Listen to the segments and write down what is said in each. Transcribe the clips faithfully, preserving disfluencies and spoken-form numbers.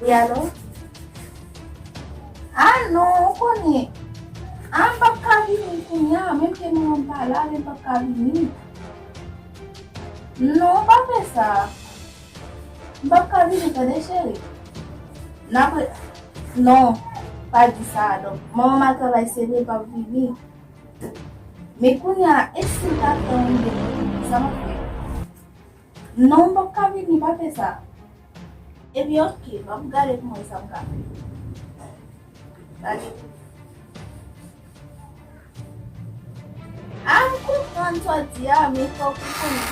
Wi, alo? A non, ou konnen. A, m p ap ka vini kounye a, menm ke manman m pa la, men m p ap ka vini. Non, pa fè sa. M p ap ka vini, tande, cheri. N ap re-, non, pa di sa. Donk, manman m al travay, se vre, m p ap vini. Men kounye a, e si m ta fè yon ide pou vini, sa m ap fè? Non, m p ap ka vini, pa fè sa. Ebyen, oke, m ap gade pou m wè sa m ka fè. Gade. A, m konprann sa w di a, men fòk ou konnen.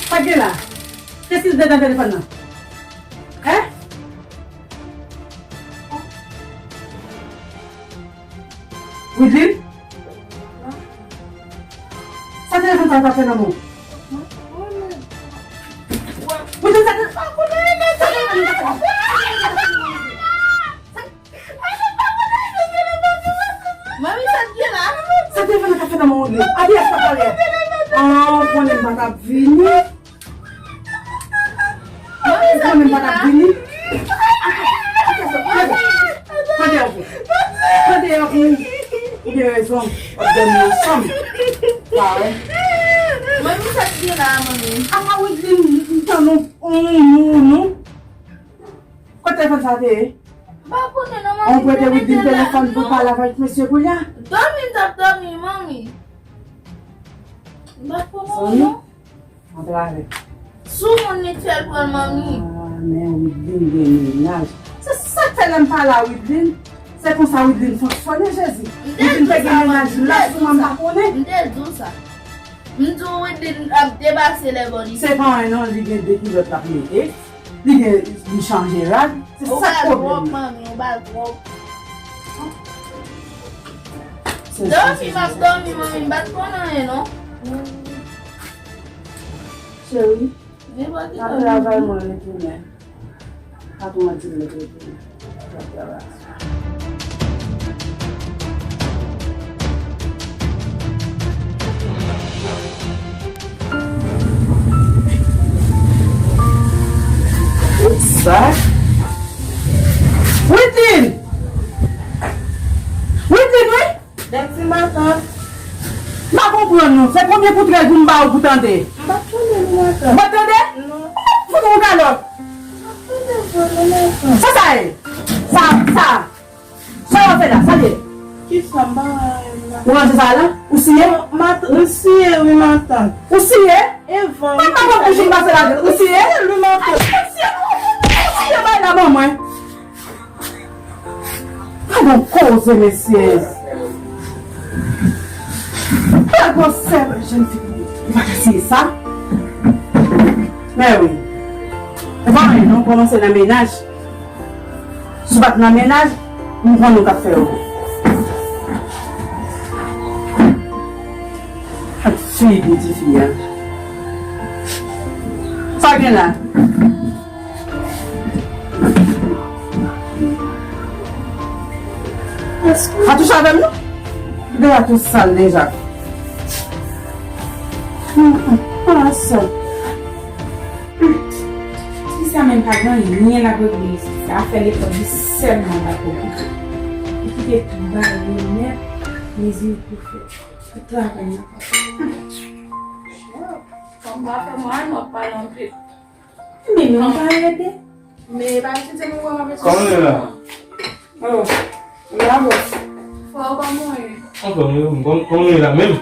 Sa k gen la? Kiyès ki te nan telefòn nan? Hein? Widlin? Sa telefòn sa t ap fè nan men w? Widlin, sa telefòn sa t ap fè nan men w? Manmi, sa k gen la? Sa telefòn nan t ap fè nan men w, Widlin? Adi, sa pale. Ah, ou konnen m pa t ap vini. Ou konnen m pa t ap vini. Tande yon kou. Tande yon kou. Ou gen rezon. W ap dòmi ansanm. Pa wè. Manmi, sa k gen la, manmi? Apa Widlin, m tann yon, yon, yon, yon. Kote telefòn sa te ye? M pa konnen non, manmi. Ou prete Widlin telefòn pou pale avèk mesye kounye a? Dòmi, m t ap dòmi, manmi. M pa konnen non. Antrave. Sou moun li t fè l pran l, manmi. Ah, men Widlin gen mennaj. Se sa k fè lè m pa la, Widlin. Se konsa Widlin fonksyone, Jezi. Widlin te gen mennaj la sou mwen, m pa konnen. M te di w sa. M di w Widlin ap depase lè bò li. Se pa anyen non, li gen de kilòt l ap mete. Li gen, li chanje rad. Se sa k pwoblèm nan. Ou ba l twòp, manmi, ou ba l twòp. Dòmi, m ap dòmi, manmi, m pa t konn anyen non. Cheri, nan travay mwen retounen. Patwon an di m retounen. M ap travay. Sa? Widlin! Widlin, wi! Dèk ti matant. M pa konprann non. Se konbyen kout règ pou m ba ou pou tande? M pa tande non, matant. Ou pa tande? Non. Ou fout ou kalòt. M pa tande vre non, matant. Sa sa ye? Sa, sa. Sa w ap fè la? Sa l ye? Kisa m pa wè la? Ou ranje sa la? Ou siye? Mat-, m siye wi, matant. Ou siye? Evan. Mwen pa konn bouch m pase ladan. Ou siye? Wi, matant. Ou siye? Ou siye bay la ban mwen. Pa gon koze, mesye. Pa gon sèl jèn fi ki pa ka siye sa. Men wi. E pa anyen non, kòmanse nan mennaj. Si w pa t nan mennaj, m konnen w t ap fè yo. Ak figi tifi a. Sa gen la? Pa touche avè m non. Gade tou sal deja. Hum, hum, pa sa. Fi sa menm pa gen anyen l ap regle isit. Se afè lekòl li sèlman l ap regle. Li kite tout bagay yo nèt, mezi pou fè. Tout travay nan kòb. Fanm pa fè mwen ann, w ap pale anpil. Men, men, w pa rete. Men, pa kite nou wè w ap... Kòman w ye la? Oh, la bòs. Frè w, kòman w ye? Anfòm wi, kòm, kòman w ye la menm?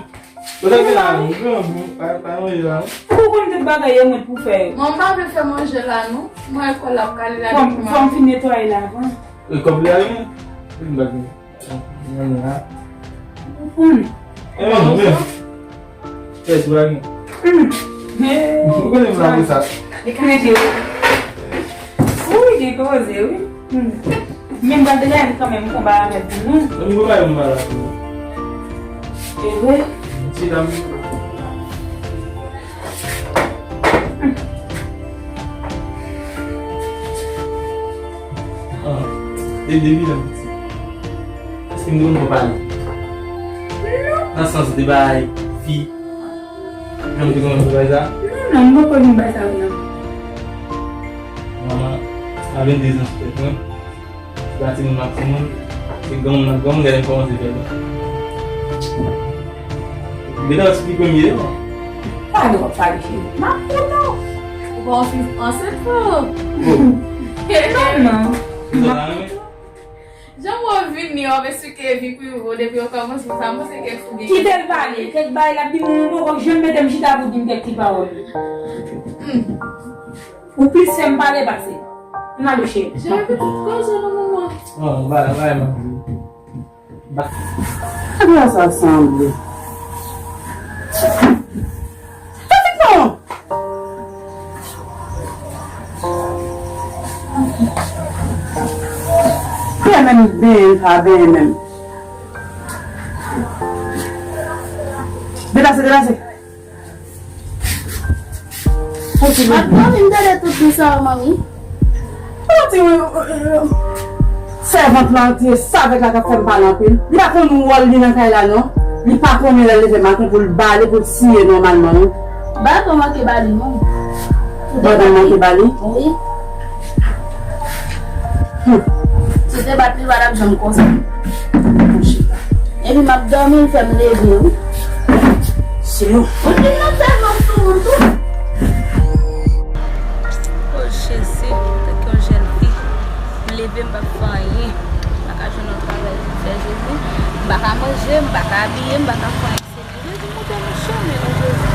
Ou ta gen la, ou gen anvi, pa, pa manje la non. Ou konn tout bagay yo mwen pou fè yo. Mwen pa vle fè manje la non. Mwen lekòl la ap kale la. Fò m, fò m fin netwaye la avan. E kòb li a li menm? Li m pa gen. Mwen la. Hmm. E mwen menm. Kès ou la gen? Hmm. Ou konnen m la pou sa. Li ka ede w. Wi, gen koze, wi. Hmm. Men m pral degaje kanmenm konba avèk nou. Mwen m konba yo m pa la pou nou. E vre? Ti dam. Ah, e depi lè m piti. Èske m te konn pale? Non. Nan sans de bay fi. Jan m te konn fè bagay sa? Non, non, m poko vin bay sa, non. Avèk de zan sou tèt mwen. Se pa timoun m ap timoun. Se granmoun m ap granmoun, gade m kòmanse fè dlo. Dedan ti pi premye yo. Pale w ap pale, cheri. M ap kontan. Ou pa wè w fin ansent, frè? Non, non. M ap kontan. Jan w vini, w ap esplike vi prive w depi w kòmanse, sa m panse kèk fou gen. Kite l pale, kèk bagay l ap di m, mwen poko janm mete m chita pou di m kèk ti pawòl. Hmm. Ou plis fè m pale pase. Ann ale, cheri. Cheri, pitit, koze non, manman. Non, bay, bay, manman. Ba- Sa sa sanble? Pitit, non! Byen menm, byen, pa byen menm. Deplase, deplase. Mwen pa vin tande tout di sa yo, manmi. Ou di, euh, euh, sèvant lan, ti e savèt la k ap fè m pale anpil. Li pa konn wòl li nan kay la, non. Li pa konnen lè l leve maten pou l bale, pou l siye nòmalman, non. Bale pa manke bale, non. Bale manke bale? Wi. Hmm. Si te bat li, pa t ap janm konsa. Epi m ap dòmi, l fè m leve, wi. Se yo. Ou fin nan fè nòm sou moun tou. O Jezi, tankou yon jèn fi, m leve, m p ap fè anyen. M pa ka jwenn yon travay pou m fè, Jezi. M pa ka manje, m pa ka abiye, m pa ka fè anyen. Jezi montre nou chemen nou, Jezi.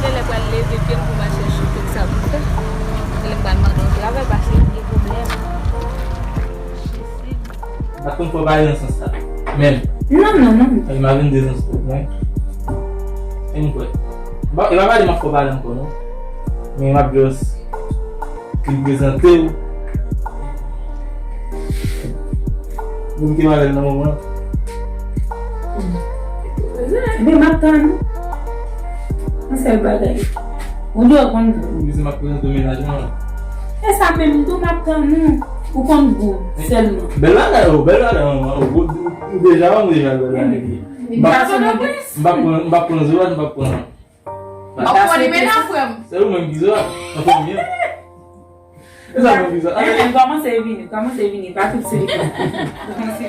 Genlè pral leve pye m pou m al chèche tout sa pou m fè. Genlè m pral mande yon travay paske m gen pwoblèm. Jezi. M pa t konn fè w pale nan sans sa. Men. Non, non, non. Ay, m a vin de sans sa, men. E m kwè. M pa, e pa pale m ap fè w pale ankò, non. Men m ap just Li prezante w. Moun ki malèz nan moman. Ebyen, m ap tann ou. Yon sèl bagay. Ou dwe konn gou. Ou di m ap prezante w mennaj mwen. E sa menm tou, m ap tann ou. Ou konn gou sèlman. Bèl bagay, oh, bèl bagay, manman. Oh, ou, ou, ou deja, ou deja bèl bagay. M p ap, m p ap pran, m p ap pran zourat, m p ap pran. M ap pran li men nan frè m. Se ou menm ki zwa. Nan fanmi an. E sa menm ki zwa. Eh, eh, kòmanse vini, kòmanse vini. Pa tout se li. Kòmanse.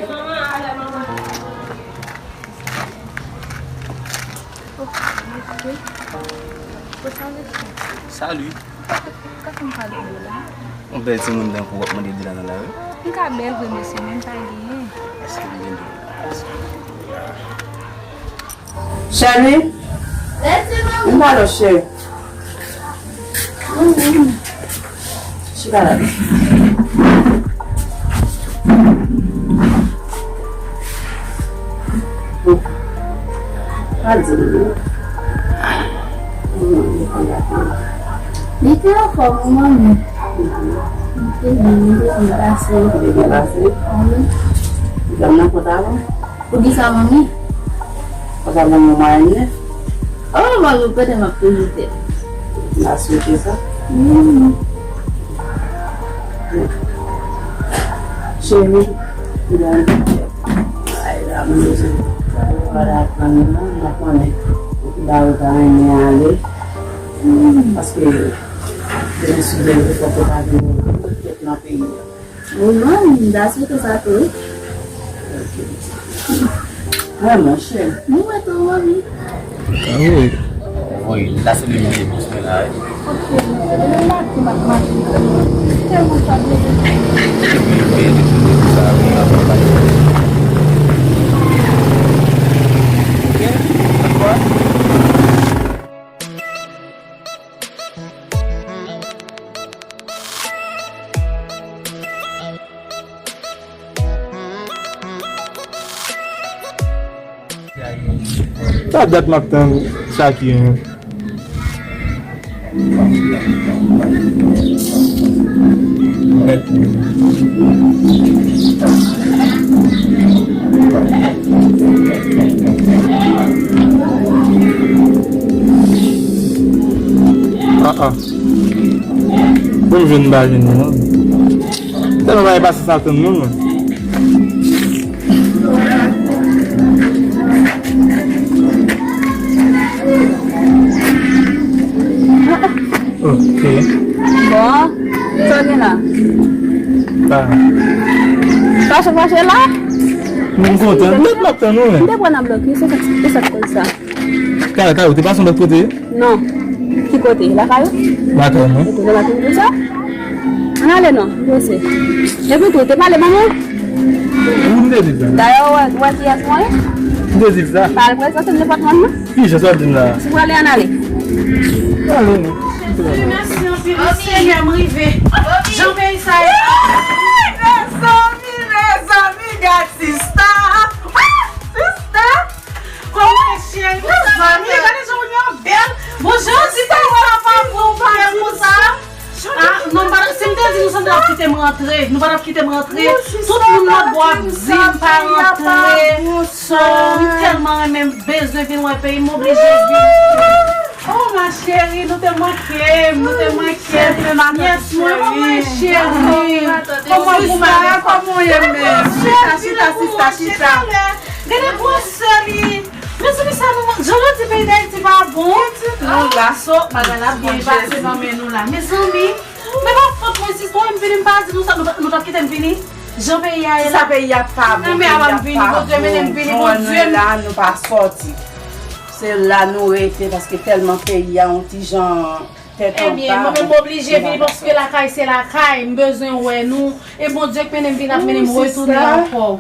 Salut. Ka fè m pale de la. Yon bèl timoun tankou w ap mande de la nan lari. M ka bèl vre, mesye, men m pa genyen. Èske m gen de la? Chèri, m pa lòt chè. Chita la. Pa di m non. Li te anfòm, manmi. Li te byen, li te byen pase. Li te byen pase? Wi. Li te nan kont avè w? Poukisa, manmi? Paske manman mwen nèf. Oh, manmi, kote m ap toujou fè? M a swete sa. Mm. Cheri, m ay la, m bezwen. Ou pa ta aprann non, m pa konnen. Ou pa ta renmen ale. Mm. Paske, demen si Dye vle, fòk ou ta vin tèt nan peyi a. Wi, manmi, m ta swete sa tou, wi. Vrèman, chè. Nou wè tou, manmi. Ah wi. Wi, la se li menm ki bezwen la, wi. Ok, men se li menm la ki m ap mache. Tèlman sa byen. Wi, wi, wi, sa, wi, wi. Sa dat m ap tann Shakira. Ah, ah. Bon, m jwenn m pa jwenn li non. Tèlman bagay pase sa tann non mwen. Ok. Bon, Sa gen la. Fache fache la. M kontan. Lòt m ap tann ou. M te pran nan blòk wi, se sa k koz sa. Kay, kay, ou te pase yon lòt kote? Non. Ki kote? Lakay ou? Lakay mwen. Epi, lè maten m di sa? Ann ale non, m prese. Epi tou, ou te pale manman? Ou m te di sa. Dayè, ou wè, ou wè kiyès mwen ye? M te di sa. Pa al prezante m nenpòt moun non. Ki jan sa w di m la? Si w prale, ann ale. Ale non. Mèsi anpil, Senyè, m rive. Jan peyi sa ye. Mezanmi, mezanmi, gad sista. Sista. Kòman w ye, cheri? Mezanmi, gade jan w ye bèl. Bonjou, sista, sa pa bon, bèl konsa. Ah, non, m pa, si m te di nou sa, nou t ap kite m rantre. Nou pa t ap kite m rantre. Tout moun lòtbò ap di m pa rantre. So, m tèlman renmen, m bezwen vin wè peyi m, m oblije vin. Oh, ma chérie, nou te manke m, nou te manke m. Yes, mwen, kòman w ye, cheri? Kòman w ye, kòman w ye menm? Chita, chita, sista, chita. Gade gwosè li. Mezanmi, sa nou, jan nou di peyi Dayiti pa bon. Nou la. So, bagay la ap byen pase nan men nou la. Mezanmi, men pa fòt mwen, sista, m vini, m pa di nou sa, nou, nou t ap kite m vini. Jan peyi a ye la. Sa peyi a pa bon, peyi a pa bon, Bondye, nou la, nou pa sòti. Se la nou rete, paske tèlman peyi a yon ti jan tèt anba. Ebyen, mwen menm m oblije vini, paske lakay se lakay, m bezwen wè nou. E Bondye k mennen m vin ap mennen m retounen ankò.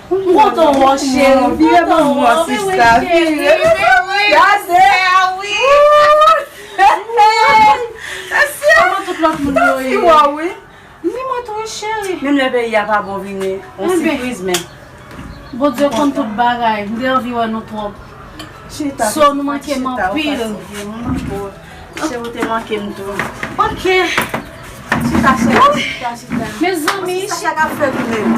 M kontan wè w, cheri. M kontan wè w, men wi, cheri. Gade. Kòman tout lòt moun yo ye? Ni mwen tou, wi, cheri. Menm lè peyi a pa bon, vini. On sipriz, men. Bondye konn tout bagay. M te anvi wè nou twòp. Chita, so, nou manke m anpil. Cheri, ou te manke m tou. Ok. Chita, cheri, chita, chita. Mezanmi, chita k ap fè nou menm.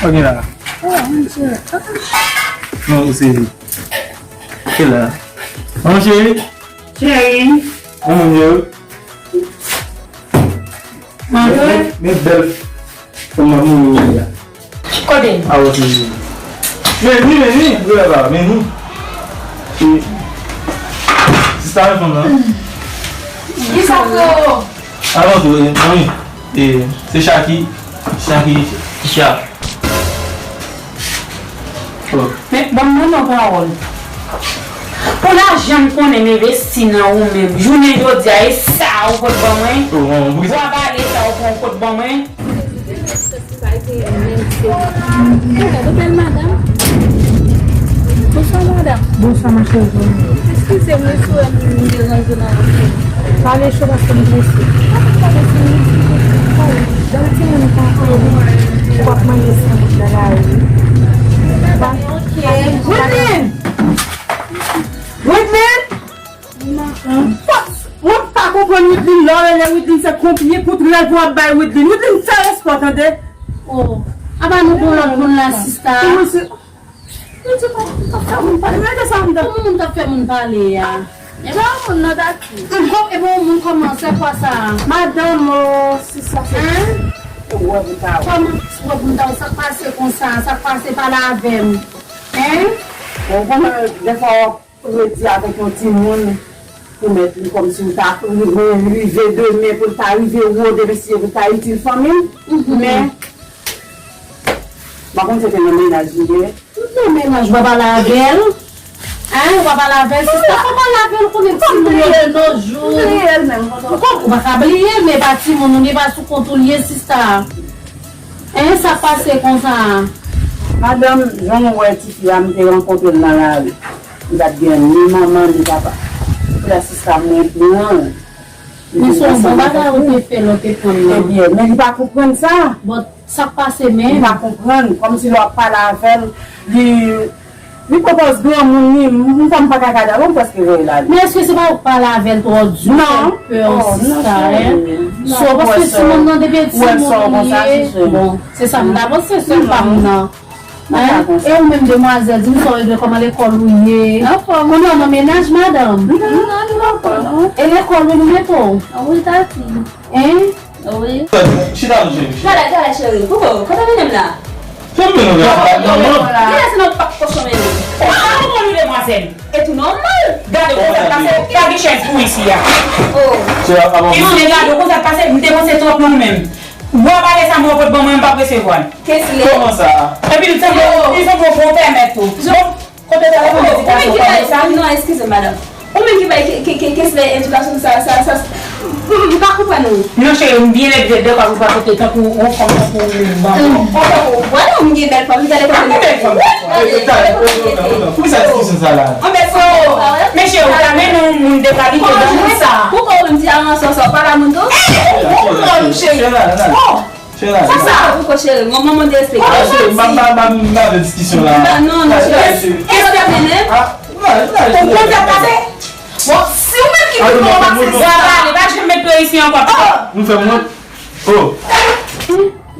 Ok la. Non, ou se. Ok la. Manman cheri. Cheri. Manman yo. Manje. Men bèl. Kòman nou ye la? Kote? Awo se. Men ni, men ni, vre la, men ni. E, sista reponn nan. Kisa freo? Avan tou, e, manmi, e, se Chaki, Chaki, Chak. Oh. Men, ban m mande w pawòl. Pou lajan m konnen m envesti nan ou menm, jounen jodi a, e sa ou pot ban mwen? Oh, oh, oh. Bwa bale sa ou pran ou pot ban mwen? Gade bèl madanm. Bonswa, madanm. Bonswa, ma chérie. Eskize m, wi, si m deranje w nan wout. Pale cho paske m prese. Pale cho, m di, pale. Yon timoun pa w ap manje sanwit nan lari. Wideline! Wideline! Mwen pa konprann Wideline, lè w rele Wideline, se konpye kout rèv w ap bay Wideline. Wideline, fè respè w, tande? Oh, apa nou gon lòt moun la, sista? Kòman se? Wideline, ou t ap fè moun pale, men de sa m t ap. Kòman moun t ap fè moun pale a? E pa yon moun nan dati. Ankò, e pa yon moun kòman, se kwa sa? Madanm, oh, sista, se. Hein? Ou wè pou ta wè. Kòman, ou wè pou m ta wè, sa k pase konsa, sa k pase, pale avè m. Hein? Bon, ou konnen, dèfwa w ap redi avèk yon timoun pou mèt li kòmsi ou ta ri-, rive demen pou l ta rive wode mesye pou l ta itil fanmi l. Mhm. Men, m pa konn si se te nan mennaj li ye. Tout nan mennaj, w pa pale avè l. Hein, w pa pale avè l, sista, fò w pale avè l, konnen timoun yo de nos jours. Ou pa ka bliye l, men pa timoun ou li, pa sou kont ou li ye, sista. Hein, sa k pase konsa? Madanm, jan w wè tifi a, m te rankontre l nan lari. Li pa t gen ni manman, ni papa. Epi la, sista mwen pran l. Men se yon bon bagay ou te fè lè w te pran l lan. Ebyen, men li pa konprann sa. Bon, sa k pase menm? Li pa konprann. Kòmsi lè w ap pale avè l, li, li pran pòz granmoun li. M, m kwè m pa ka gade avè w, m prèske voye l ale. Men èske se pa ou k pale avè l twò di, ou fè l pè, sista, hein? So, paske timoun nan depi e timoun li ye. Bon, se sa m ta panse, se pa m nan. Hein? E ou menm, demwazèl, di m sa w regle, kòman lekòl ou ye? Anfòm. Kounye a w nan mennaj, madanm? Non, nou anfòm. E lekòl ou, nou mete w? Wi, tati. Hein? Wi. Chita non, cheri. Gade, gade, cheri. Koukou, kote w mennen m la? Kote w mennen m la? Gade, se nan pak kochon mennen m. Sa w konn li, demwazèl? E tou nòmal. Gade konsa pase, pa gen chèz pou isi a. Oh. Isi a gade konsa pase, m te panse twòp nan ou menm. Bwa bale sa mwen pot ban mwen, m p ap resevwa l. Kesley. Kòman sa? Epi l sanble, li sanble yon gwo pèmèt tou. Bon, kote telefòn edikasyon pa sa? Non, eskize m, madanm. Ou menm ki bay ke, ke, ke, Kesley edikasyon sa, sa, sa, m, m pa konprann ou. Non, cheri, m byen lèd, lèd, lèd, pa konprann kote tankou yon fanm tankou ou menm, ban mwen. Bon, bon, bon, bon, m gen bèl fanm, m gen bèl fanm. Pou sa diskisyon sa la? Anben, fò. Men cheri, ou ta mennen yon moun de kalite dan moun sa. Pou kò ou menm ti avanse sa, ou pale a moun tou? Bon, cheri. Bon. Sa sa pou kò cheri, mwen, mwen, mwen te eksplike. Cheri, m pa, m pa, m pa, m pa vle diskisyon la. Non, non, cheri. Èske w mennen? Ou konn sa k pase? Bon, si ou menm ki pou fè yon aksè, sa pale, pa janm met pye isi ankò. Nou fè mwen. Oh.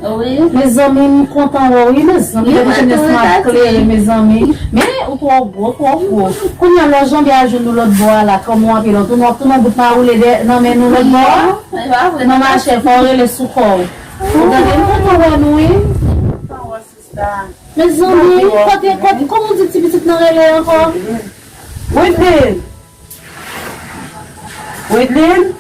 Wi. Mezanmi, m kontan wè w, wi, mezanmi. Gade jenès lan ap klere, mezanmi. Men, ou twò gwo, twò gwo. Kounye a, lè w janbe a jwenn nou lòt bò a la, kòman w ap ye la? Tounen, tounen bout mawoule dèyè, nan men nou lòt bò a? Nan mache, fò w rele sou kò w. Ou tande, m kontan wè nou, wi. Mezanmi, kote, kote, kòman w di ti pitit nan rele ankò? Wedlin. Wedlin?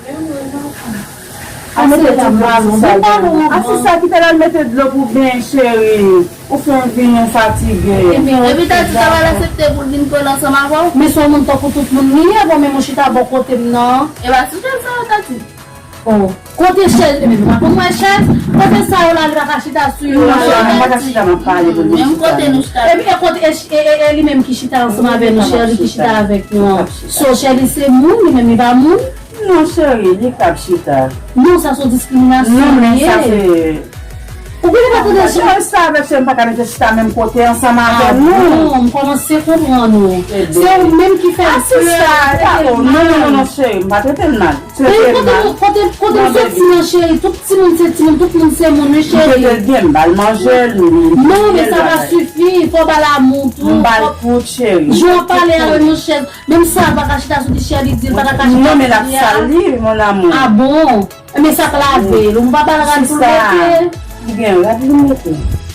A, mete ti balon, mete balon. A, sista, kite l al mete dlo pou benyen, cheri. Ou fè m vin fatige. Epi Tati ta pral aksepte pou l vin kole ansanm avè w? Men se yon moun tankou tout moun li ye, bon, men mwen chita bò kote m nan. E pa sou chèz sa, Tati? Oh, kote chèz? Ebyen, nou pa konn wè chèz. Kote sa yo la, li pa ka chita sou yo la. Non, cheri, mwen pa ka chita, m ap pale pou li chita. Menm kote nou chita. Epi, e kote, e, e, e, e li menm ki chita ansanm avè nou, cheri, ki chita avèk nou an. So, cheri, se moun, li menm, li pa moun. Non, cheri, li k ap chita. Non, sa se yon diskriminasyon li ye. Non, men sa se Ou genlè pa tande sa. Cheri, sa avèk cheri, m pa ka mete chita menm kote ansanm avè nou. Ah bon, m kòmanse konprann ou. Se ou menm ki fè l pè, trete l mal. Non, non, non, non, cheri, m pa trete l mal. Trete l mal. Kote, kote, kote m soti an, cheri, tout timoun se timoun, tout moun se moun, wi, cheri. M trete l byen, m ba l manje, m, m... Non, men sa pa sifi, fò w ba l amou tou. M ba l tout, cheri. Jan w pale a, wi, monchè. Menm sa, pa ka chita sou ti chè li, di l pa ta ka chita sou li a. Non, men l ap sal li, mon amour. Ah bon? Men sa k lave l, ou pa ba l rad pou l mete? Li gen rad li mete.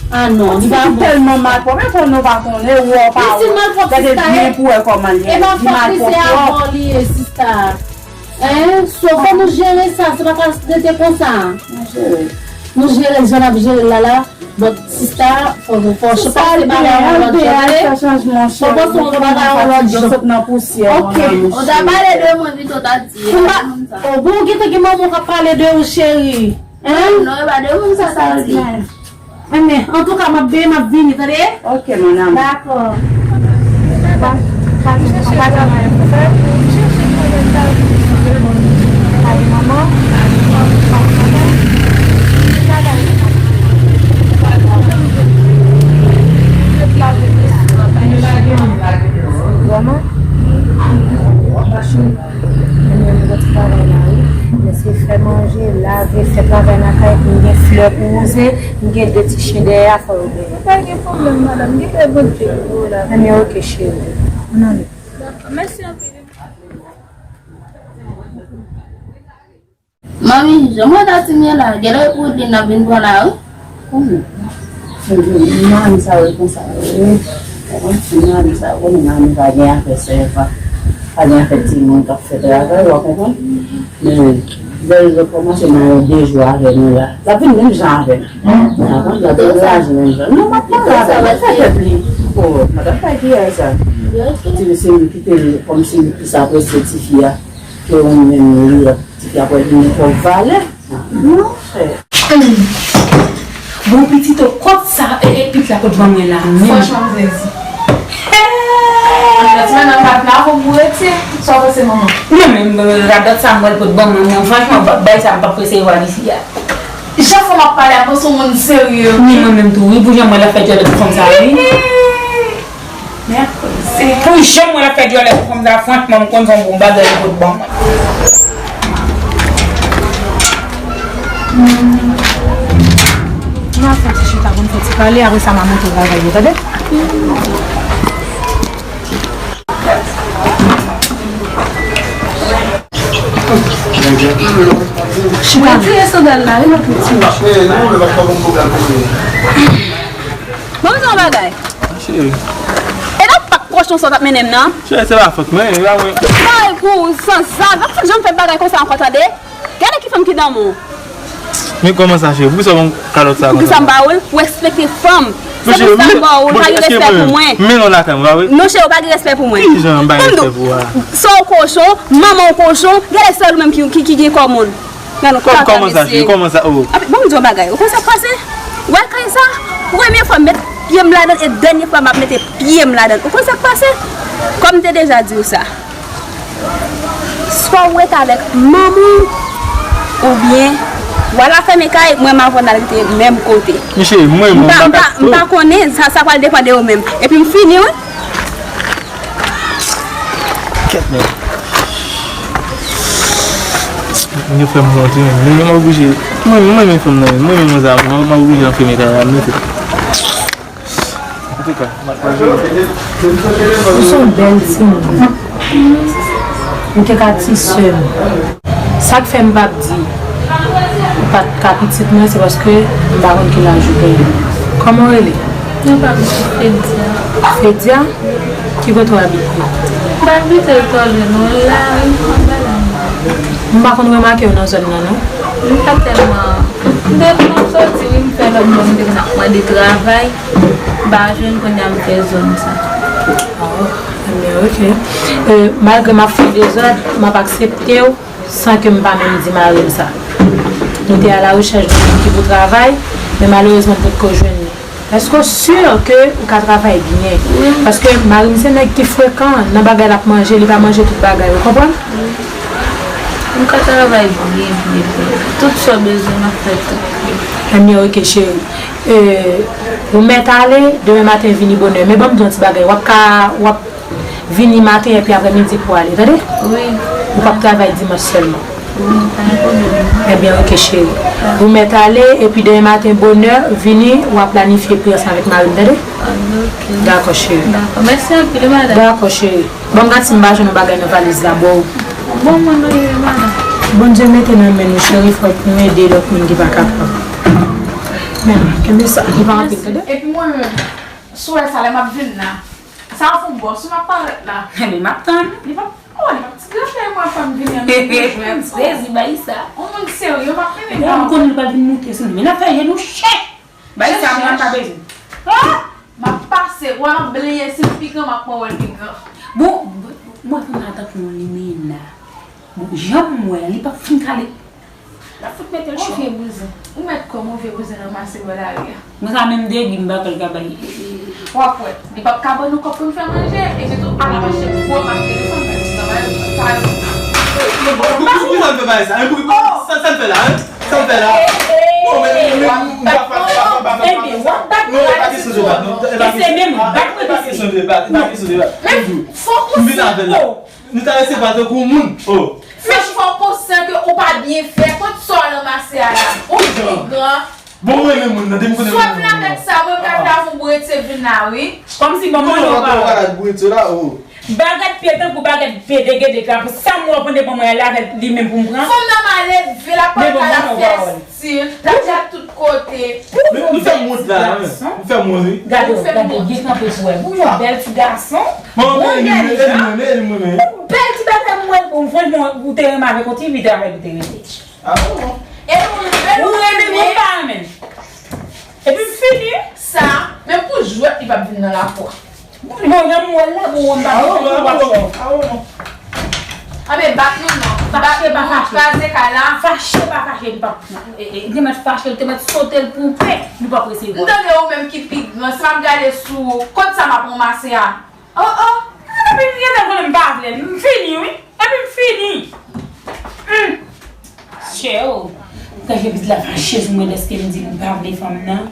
Ah non, li pa bon. Li tèlman malpwòp, men konn nou pa konnen, ou wè w pa wè. Gade byen pou wè kòman li ye. Li malpwòp twòp. Hein? So, fò nou jere sa, se pa ka rete konsa. Nou jere. Nou jere l jan n ap jere l la la. But sista, fò, fò, fò pase bagay yon lòt jan, tande? Fò pase yon bagay yon lòt jan. Ok. Ou ta pale de mwen pito, ta di. Ou pa, oh, bon, ou gentan gen manman w k ap pale de ou, cheri. Hein? Non, e pa de moun sa, sa di. Enben, antouka, m ap veye, m ap vini, tande? Ok, mon amour. Dakò. Vrèman? Mwen menm, mwen travay la, wi. Men se fè manje, lave, fè travay lakay, pou m gen flè pou wouze, m gen de ti chen dèyè a, fò yo benyen. Pa gen pwoblèm, madanm, gen lè Bondye pou ou la. Enben, ok, cheri. Ann ale. Dakò, mèsi anpil. Manmi, jan mwen ta di m ye la, genlè pou di n ap vin pran la, wi. Kòman? Manmi sa yo konsa, wi. Ou konprann? Manmi sa yo konnen manmi pa gen afè sèvan. Pa gen afè timoun k ap fè travay, w konprann? Men, lè l kòmanse nan yon de jou avè nou la, l ap vin menm jan avè nou. W konprann? L ap vin raje menm jan. Non, m ap pale avè l, fè tèt li. Oh, madanm pa gen sa. Ti mesye, m kite l kòmsi li plis apresye tifi a ke ou menm li a. Ti fi ap wè li gen twòp valè. Non, chè. Bon, pitit, kot sa, e, e, pit la kot ban mwen la menm? Franchman, m sezi. Hey! Ann, ti madanm pa t la, fòk ou rete. Sa w panse, manman? Non, men, men, radòt sa mwen pot ban mwen, non, franchman, ba-, bay sa m p ap resevwa l isi a. Jan fanm ap pale a, m panse w moun serye, wi. Ni mwen menm tou, wi, pou jan mwen la fè dyòlè pou fanm sa, wi. Mèkredi. Pou jan mwen ap fè dyòlè pou fanm sa, franchman, m konn se yon bon bagay li pot ban mwen. M ap fè ti chita pou m fè ti pale, apre sa, m a montre bagay yo, tande? Chita. Retire sandal la, wi, nan piti. Bon, m di yon bagay. Cheri. E nan pak pòch Kochon sa w t ap mennen m nan. Cheri, se pa fòt mwen, e pa mwen. Bay pou zanzan, w ap janm fè bagay konsa ankò, tande? Gade ki fanm ki nan men w. Men kòman sa, cheri? Poukisa w ban m kalòt sa konsa? Poukisa m ba w l? Ou respekte fanm. Se pou sa m ba w l, ou pa gen respè pou mwen. Men non lakay mwen, pa vre? Non, cheri, ou pa gen respè pou mwen. Ki jan m pa gen respè pou ou a? Sa w kochon, manman w kochon, gade sèl ou menm ki, ki, ki gen kò moun. Gade yon kaka, mesye. Kòman sa, cheri? Kòman sa, oh? Api, bon, m di yon bagay. Ou konn sa k pase? Ou wè kay sa? Premye fwa m met pye m ladan l e dènye fwa m ap mete pye m ladan l. Ou konn sa k pase? Kòm m te deja di w sa. Swa w ret avèk manman w, oubyen w al afèmen kay, mwen m avè w n al rete menm kote. Mesye, mwen, mwen, m pa, m pa, m pa konnen, sa, sa pral depann de ou menm. Epi m fini, wi. Kèt, men. Yo fè m wont, wi. Mwen, mwen oblije. Mwen, mwen, mwen, fanm nan, mwen, mwen, mwen, mwen oblije anfime kay la, mwen. Antouka, m ap pale. Ou se yon bèl timoun. Ou te ka ti sè m. Sa k fè m p ap di ou pa t ka pitit mwen, se paske m pa konn ki laj ou genyen. Kòman w rele? Non pa m se Fedia. Fedia? Ki kote w abite? M pa abite twò lwen, non, la, wi, anba la. M pa konn remake w nan zòn nan, non. M pa tèlman. M te konn ap soti, wi, m fè lòt bò, m te konn ap mande travay. M pa jwenn, kounye a m fè zòn sa. Oh, ebyen, ok. Euh, malgre m ap fè dezòd, m ap aksepte w san ke m pa menm di mari m sa. Nou te a la rechèch de moun ki pou travay, men malerezman m potko jwenn li. Èske w si ke ou ka travay byen? Wi. Paske mari m se nèg ki frekan nan bagay l ap manje, li pa manje tout bagay, ou konprann? Wi. M ka travay byen, byen, byen. Tout sa w bezwen, m ap fè tout. Ebyen, ok, cheri. E, ou mèt ale, demen maten vini bonè. Men ban m di yon ti bagay. W ap ka, w ap vini maten epi aprèmidi pou ale, tande? Wi. Ou p ap travay dimanch sèlman. Wi, pa gen pwoblèm. Ebyen, ok, cheri. Ou mèt ale, epi demen maten bonè, vini, w ap planifye pri ansanm avèk mari m, tande? Ah, ok. Dakò, cheri. Dakò. Mèsi anpil, madanm. Dakò, cheri. Bon, m gad si m pa jwenn yon bagay nan valiz la, bro. Bon, mwen, nou ye, madanm. Bondye mete nan men nou, cheri, fòk nou ede lòt moun ki pa kapab. Men, kenbe sa, li pa anpil, tande? Epi mwen menm, si w wè sa, lè m ap vin la, sa fou bòs, ou m ap parèt la. Ebyen, m ap tann. Li p ap, oh, li p ap ti granpè mwen fè m vini an nou jwèt. M sezi bay sa. Yon moun serye, m ap mennen. Lè m konnen li pral vin moute sou nou. Men n ap fè je nou chèch. Bay sa, mwen pa bezwen. Ah! M ap pase, wè m ap bliye si l pi gran, m ap pran wè l pi gran. Bon, m wè fanm nan tankou yon limena. Bon, jan m wè, li p ap fin kale. L ap fout mete l cho. Yon vye bouzen. Ou mèt kò m, yon vye bouzen ranmase bò lari a. Mwen sa menm degi m pa kwè l ka bay. W ap wè, li p ap ka ban nou kòb pou n fè manje, e se tou al ap achte gwo mak telefòn, fè ti travay, sa yo. Pou, pou, pou, pou sa n fè bagay sa, hein? Pou, pou, sa, sa n fè la, hein? Sa n fè la? Non, men, men, men, m pa, pa, pa, pa, pa, pa, pa. Ebyen, w ap bat mwen. Non, e pa kesyon de bat, non. E pa kesyon de bat, e pa kesyon de bat. Men, fòk ou si. M vin avè l la. Nou ta resevwa l tankou moun. Oh. Men fò w konsyan ke ou pa byen fè, kot sa w ranmase a la? Ou pi gran. Bon, mwen renmen moun nan, depi m konnen mwen renmen moun nan. Sòt la avèk sa, mwen m ka fè avè w bourete vin la, wi. Kòmsi bon moun ou pa. Ou ka bourete la, oh. Bagèt pye tankou bagèt pye degedek la, pou sa m wè w pran devan mwen la avèk li menm pou m pran. Fanm nan malelve, l ap pale kay la fè stil, l ap di ak tout kote. Men ou fè m wont la, wi. Ou fè m wont, wi. Gade w, gade w, byen kanpe pou wè. Ou yon bèl ti gason. Bon, men, men, men, men, men, men. Bèl ti bagay mwen, bon, franchman, ou te renmen avèk yon ti fi, te avèk ou te rete. Ah bon? Ou renmen m, ou pa renmen m. Epi m fini. Sa, menm pou jwèt, li p ap vin nan lakou a. Bon, jan m wè l la, bon, m pa konn pou w ap fè. Ah bon, non. Ah, men bat nou, non. Bat nou, kraze kay la. Fache pa fache, li p ap, e, e, li te mèt fache, li te mèt sote l pou pè, li p ap resevwa. M tande ou menm ki pi gran, si m ap gade sou ou, kot sa m ap ranmase a? Oh, oh. Epi m gentan konnen m pa vle l. M fini, wi. Epi m fini. Hum. Chè, oh. Kanje pitit la fache sou mwen dèske m di m pa vle fanm nan.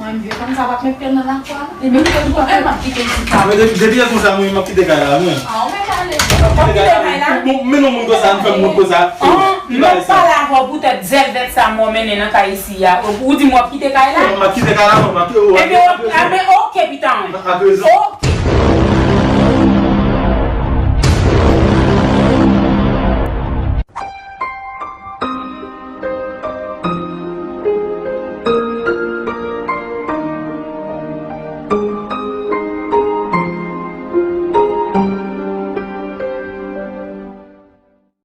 Mwen vye fanm sa pa t met pye l nan lakou a, non. Epi m te di, e, m ap kite l sou sa. Men depi, depi lè konsa, mwen, m ap kite kay la, mwen. Ah, ou mèt ale. W ap kite kay la? Bon, men non, moun konsa, m fè moun konsa. Ah, m ap pale avè w poutèt zèl vèt sa mwen mennen nan kay isi a. Ou, ou di m w ap kite kay la? Non, m ap kite kay la, non, m ap kite. Ebyen, w ap, ah, men oke, pita mwen. Ak rezon. Oke.